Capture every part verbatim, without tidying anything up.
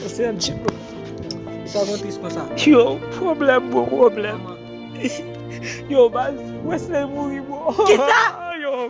Se yon tchip. Sa konn tris konsa. Yo, pwoblèm, bro, pwoblèm. Yo, baz, Wesley mouri, bro. Kisa? Yo.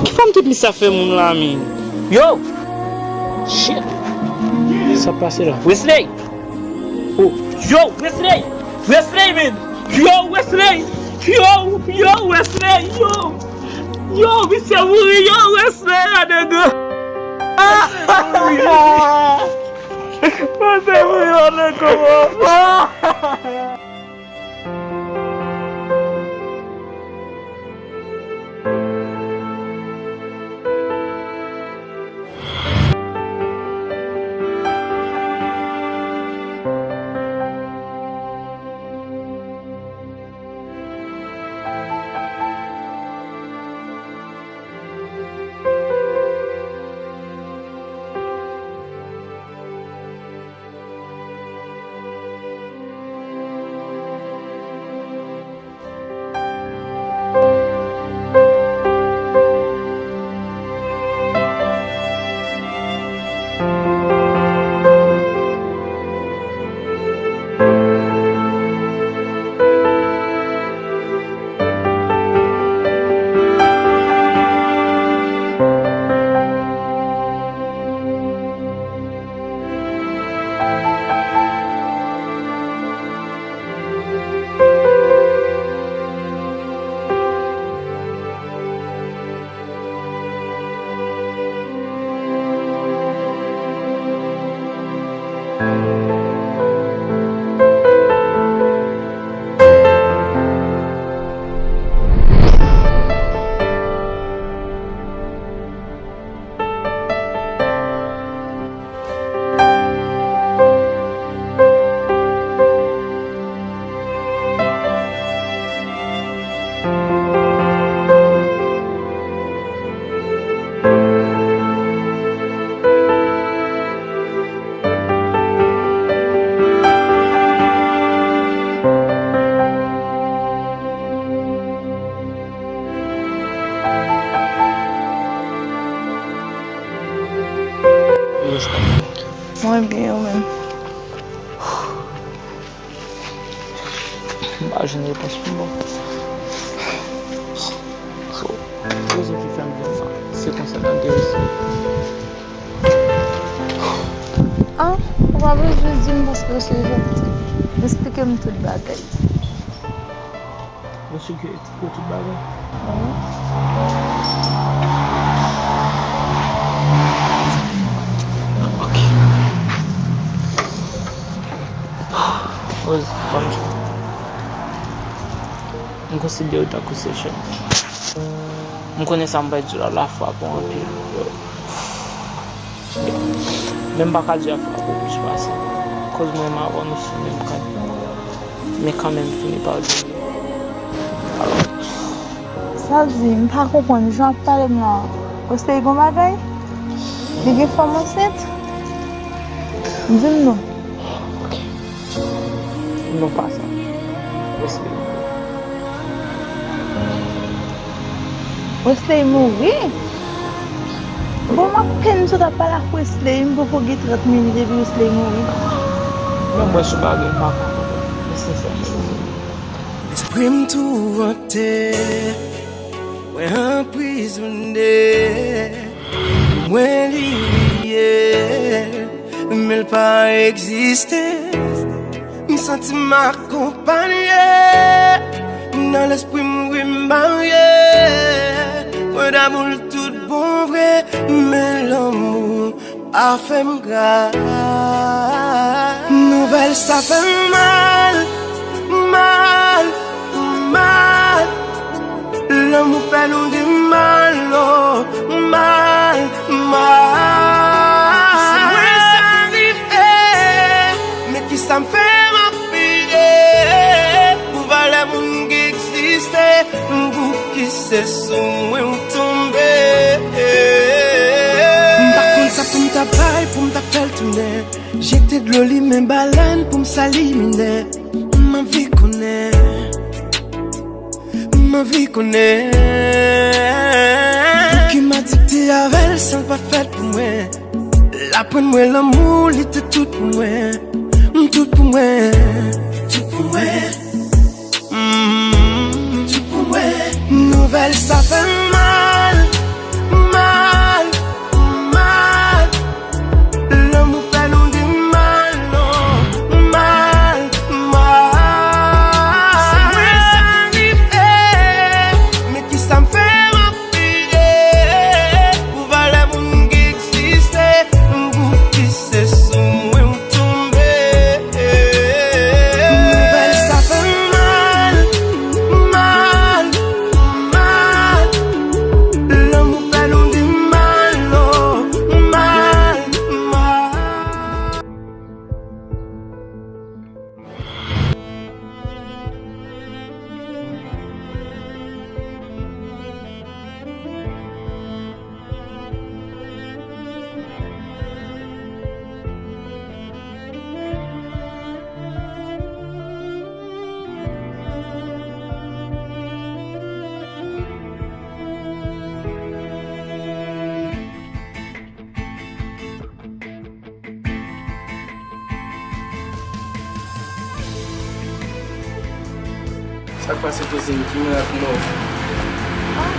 Ki fòm tout list sa fè moun la, men? Yo! Shit! Sa k pase la? Wesley! Oh, yo, Wesley! Wesley, men! Yo, Wesley! Yo, yo, Wesley! Yo! Yo, misye mouri, yo, Wesley, a nèg! Ah! Wesley mouri, a nèg, kòman? Mwen byen, ou menm? M pa jwenn repons pou m ba w. So, rezon ki fè m vin la, se konsènan Derice. Ah, ou pa bezwen di m paske se jòt. Eksplike m tout bagay. Ou sou ke pou tout bagay? Ok. Rose, bònjou. M konsidere w tankou se chèf. M konnen sa m pral di w la, l ap frape w anpil. Men m pa ka di l ap frape w plis pase. Koz mwen menm avè w nou sou menm kay. Men kanmenm, m fini pa w di. Alò. Sa di, m pa konprann jan w ap pale m la. Wesley gon bagay? Li gen fanm ansent? Di m non. Ok. Non pa sa. Wesley. Wesley mouri? Bon, m apèn sot ap pale ak Wesley, m poko gen trant minit epi Wesley mouri. Menm mwen sou bagay m pa ka konprann. Men sensèman. Lespri m tourante, mwen anprizone. Mwen li reyèl, men l pa egziste. M santi m akonpanye. Nan lespri m, wi, m marye. Mwen damou l tout bon vre, men lanmou a fè m gra. Nouvèl sa fè m mal, mal, mal. Lanmou fè nou di mal, oh, mal, mal. Si mwen sa rive, men kisa m fè m ap peye pou valè moun ki egziste, pou ki se sou mwen ou tonbe. Dlo limen balèn pou m sali minè. M anvi konnen. M anvi konnen. Pouki m adikte avè l san l pa t fèt pou mwen. L aprann mwen lanmou, li te tout pou mwen. M tout pou mwen. Tout pou mwen. Mm, tout pou mwen. Nouvèl sa fè m mal, mal, mal. Lanmou fè nou di mal, non, mal, mal. Se mwen sa rive, men kisa m fè m ap Pou valè moun ki egziste, m pou pise sou mwen ou tonbe. Nouvèl sa fè m mal, mal, mal. Lanmou fè nou di mal, oh, mal, mal. Sa k pase kouzin, ki mirak mò? Ah,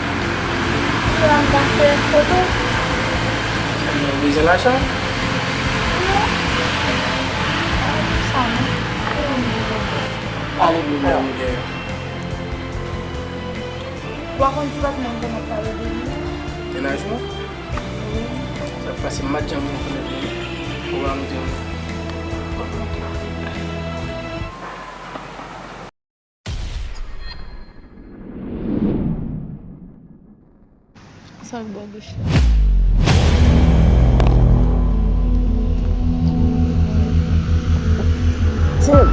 se la m ta fè foto. Ou bezwen lajan? Non. Sa non. Pale byen, byen, byen. Ou pa konn ti patnè m konnen pale de li? Mennaj ou? Sa pase m pa t janm rekonèt li. Ou pa m di m. Sa k bò goch la. Tim!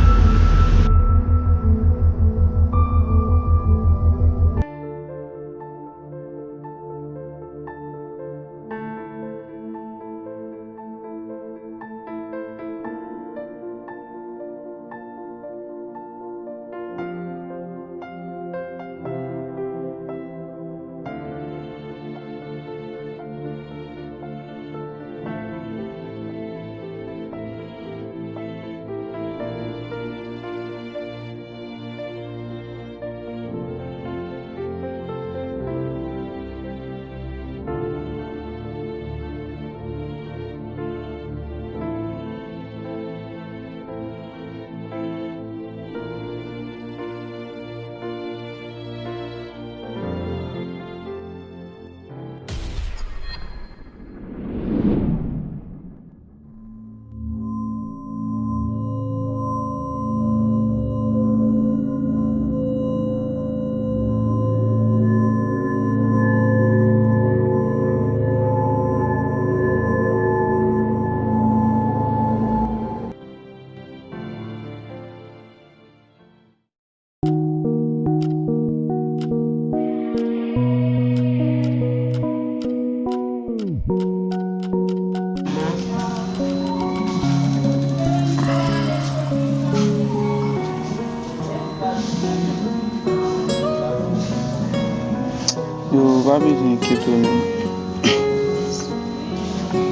Yo, pa bezwen enkyete w non.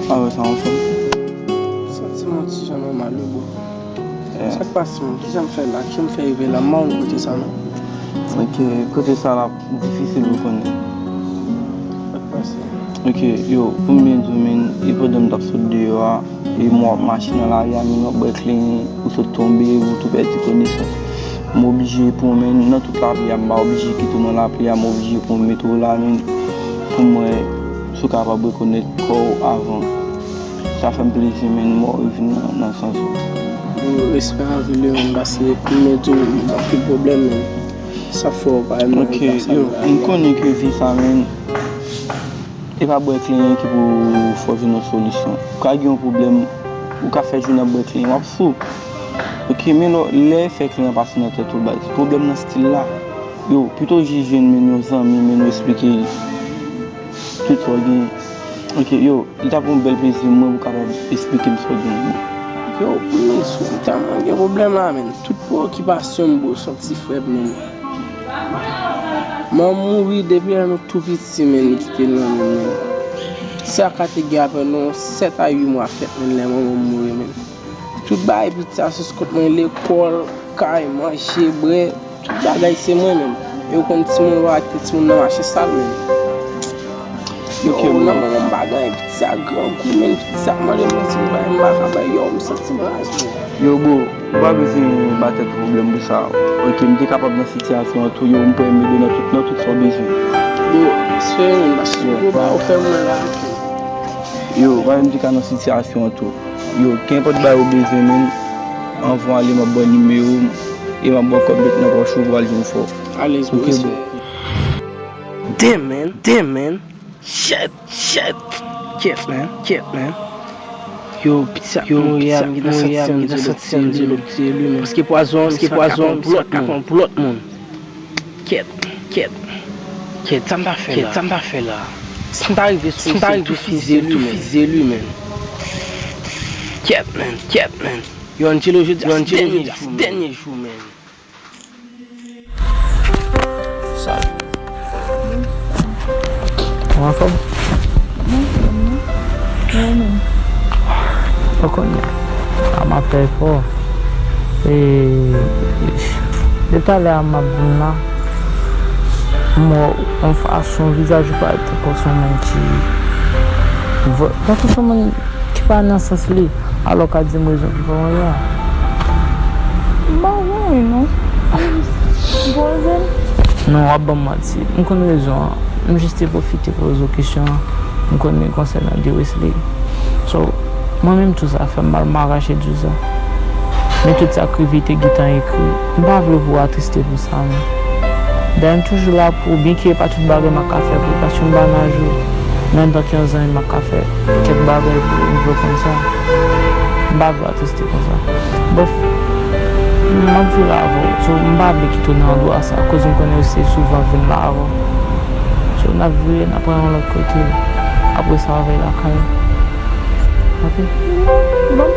Alò, sa anfòm? Santi m yon ti jan nòmal wi bro. Sa k pase menm? Kijan m fè la? Kijan m fè rive la? M pa konn kote sa non. Ok, kote sa la difisil ou konnen. Sa k pase? Ok, yo, pou m byen di w, men, e pandan m t ap sot deyò a, e m wè w ap mache nan lari a, men w ap bwè klenyen, ou sot tonbe, ou tou pèdi konesans. M oblije pran men nan tout lapli a, m pa oblije kite w nan lapli a, m oblije pran mete w la, men, pou m wè si w kapab rekonèt kò w avan. Sa fè m plezi, men, m wè w revin nan, nan sans ou. Yo, respè anpil, yo, men, paske, men, tou, m ap gen pwoblèm, men, sa fè w pa renmen. Ok, yo, m konnen ke vi sa, men, e pa bwè klenyen ki pou fè w jwenn yon solisyon. Ou ka gen yon pwoblèm, ou ka fè jounen ap bwè klenyen, w ap fou. Ok, men lè, lè fè klenyen pase nan tèt ou, baz, pwoblèm nan still la. Yo, pito w jis jwenn men yon zanmi, men w esplike li tout sa w genyen. Ok, yo, li t ap yon bèl plezi mwen pou w kapab esplike m sa w genyen. Ok, Yo, men, sou m tèlman gen pwoblèm la, men. Tout pwokipasyon m, bro, se yon ti frè m, men. Manman m mouri depi lè nou tou piti, men, li kite n nan men, men. Sa ka te gen apèn yon sèt a uit mwa fèt, men, lè manman m mouri, men. Tout bagay piti a sou kont mwen, lekòl, kay, manje, bwè, tout bagay se mwen menm. E ou konn timoun yo ak timoun nan mache sal menm. Yo, nan men mwen m pa gen anyen, piti a grangou menm, piti a mande m yon ti bagay m pa ka bay, yo, m santi m raz menm. Yo, bro, ou pa bezwen ba tèt ou pwoblèm pou sa. Oke, m te kapab nan sitiyasyon an tou, yo, m prè m ede w nan tout, nan tout sa w bezwen. Bro, espere menm, paske bro pa ou fè mwen la, oke. Yo, ou pa menm te ka nan sitiyasyon an tou. Yo, kenpòt bagay ou bezwen, menm, anvan w ale, m ap ba w nimewo m, e m ap ba w kòb met nan pòch ou pou w al jwenn fò. Alèz, bro, respè. Damn, man, damn, man. Shit, shit. Kyèt, man, kyèt, man. Yo, piti sa, yo, mouri a, m gentan santi se yon dyelòt tiye li, man. Paske pwazon, paske pwazon, sa ka pran pou lòt moun. Kyèt, kyèt. Kyèt, sa m ta fè la? Kyèt, sa m ta fè la? Si m ta rive sou misye, m tou fizye li, man. Kyèt, man, kyèt, man. Yo, Angelo, jodi a se dènye jou, man. Sa. Ou anfòm? Mwen anfòm, non. Mwen menm. Ou konnen, a m ap fè efò. E, depi talè a m ap vin la, m wè yon fason vizaj ou parèt tankou se yon moun ki vre, tankou se yon moun ki pa nan sans li, alò w ka di m rezon ki fè w wè a? M pa wè anyen non. M poze m. Non, w ap ban m manti. M konn rezon an. M jis te pwofite poze w kesyon an. M konn li konsènan De Wesley. So, mwen menm tou sa fè m mal, m arache di w sa. Men tout sa k rive te gentan ekri. M pa vle pou w atriste pou sa, non. Dayè m toujou la pou ou, byenke e pa tout bagay m ap ka fè pou ou, paske m pa nan jou. Men antanke yon zanmi m ap ka fè kèk bagay pou ou, m vle w konn sa. M pa vle w atriste konsa. Brèf, m ap viv avè w, so m pa vle kite w nan andwa sa, akoz m konnen w se souvan vin la avè w. So n ap vire, n ap pran yon lòt kote. Apre sa, w ap veye lakay ou. Ok? Bon,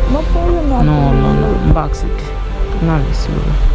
m ap pran yon apèl. Non, non, non, m pa aksepte. N ale, silvouplè.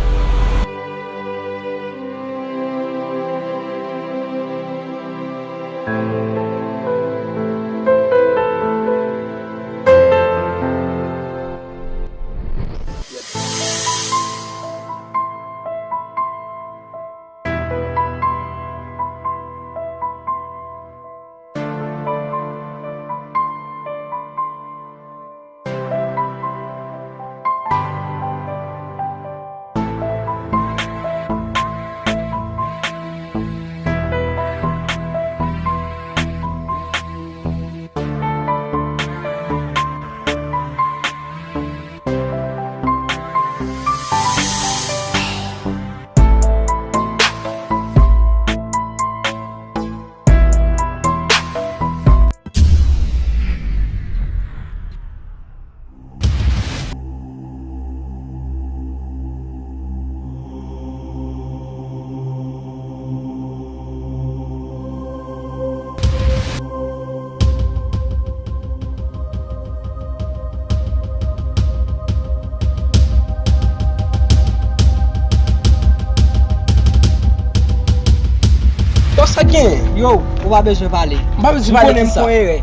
Yo, sa k genyen? Yo, ou pa bezwen pale. M pa bezwen pale de sa. M konnen m fè yon erè.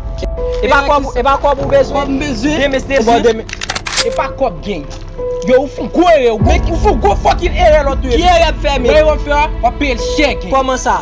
E pa kòb, e pa kòb ou bezwen? Kòb m bezwen? Demen se de bò, demen. E pa kòb, gang. Yo, ou fè yon gwo erè, ou fè yon gwo fucking erè lòt yo. Ki erè m fè, men? Wè, w ap fè a, w ap peye l chè, gang. Kòman sa?